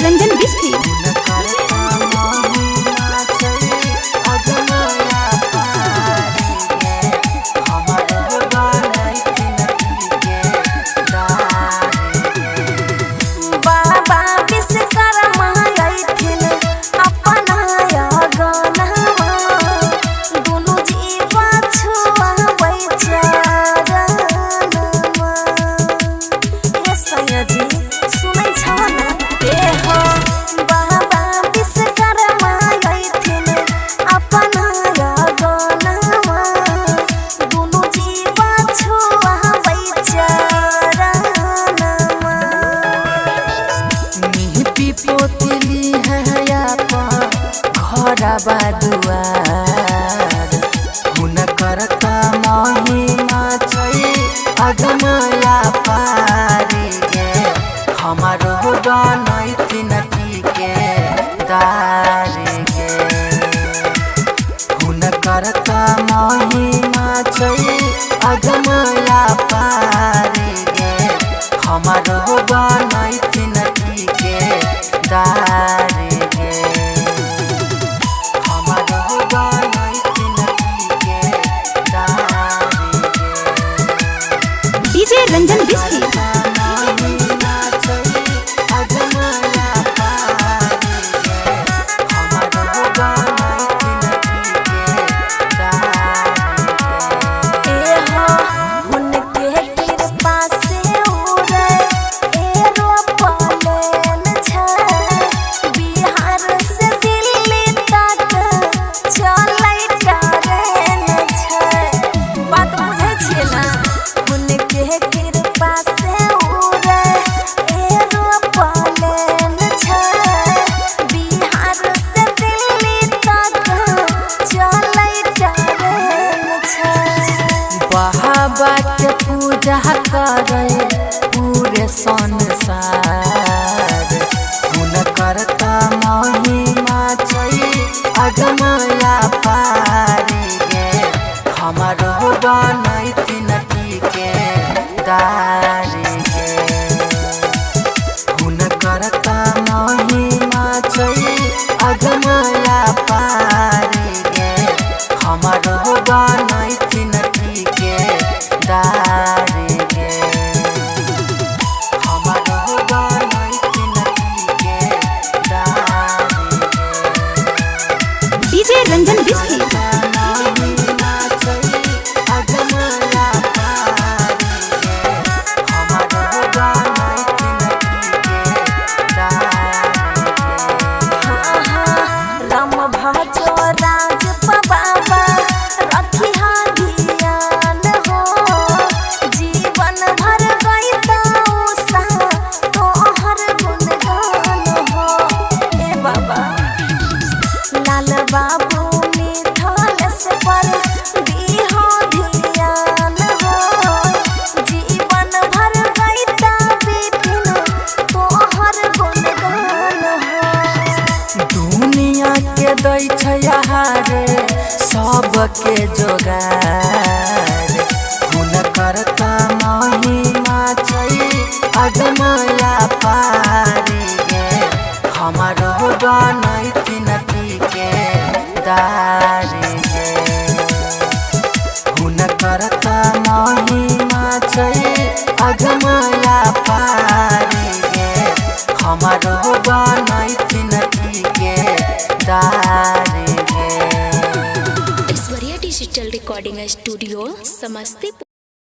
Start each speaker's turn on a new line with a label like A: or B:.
A: रंजन बिस्फी।
B: हुनकर त महिमा छै अगमया पारी गे, हमरो बनैथिन ठिकेदार गे।
C: बाबा विश्वकर्मा अइथिन अपना अगनवा, दुनू जीवा छुआबै चरणवा। ए सैया जी, सुनै छौ न? ए हो बाबा विश्वकर्मा अइथिन अपना अगनवा, दुनू जीवा छुआबै चरणवा।
B: मिहती पोतली है अपन घरबा दुआर, हुनकर त महिमा छै अगमया पारी गे, हमरो बनैथिन ठिकेदार गे। हुनकर त महिमा छै अगमया पारी गे, हमरो बनैथिन ठिकेदार गे। हमरो बनैथिन ठिकेदार गे।
A: डीजे रंजन बिस्फी।
B: महिमा छै अगमया पारी गे, हमरो बनैथिन ठिकेदार गे।
C: ए हो हुनके कृपा से उड़े एरोप्लेन छै, बिहार से दिल्ली तक चलै ट्रेन छै। बात बुझै छियै ना? हुनके कृपा से उड़े एरोप्लेन छै, बिहार से दिल्ली तक चलै ट्रेन छै।
B: बाबा के पूजा करे पूरे संसार, हुनकर त महिमा छै अगमया पारी गे, हमरो बनैथिन ठिकेदार गे। हुनकर त महिमा छै अगमया पारी गे, हमरो बनैथिन ठिकेदार गे। हमरो बनैथिन ठिकेदार गे।
A: डीजे रंजन बिस्फी।
B: महिमा छै अगमया पारी गे, हमरो बनैथिन ठिकेदार गे।
C: राम भजो राज बाबा रखिहा ध्यान हो, जीवन भर गईता उषा तोहर गुणगान हो। ए बाबा लाल बाबू मिथलेश पर दीहो ध्यान हो, जीवन भर गईता बिपिन तोहर गुणगान हो।
B: दुनिया के दै छै आहारे सबके जोगार, हुनकर त महिमा छै अगमया पारी गे, हमरो बनैथिन ठिकेदार गे। हुनकर त महिमा छै अगमया पारी गे, हमरो बनैथिन ठिकेदार गे।
D: Aishwarya digital recording studio, Samastipur.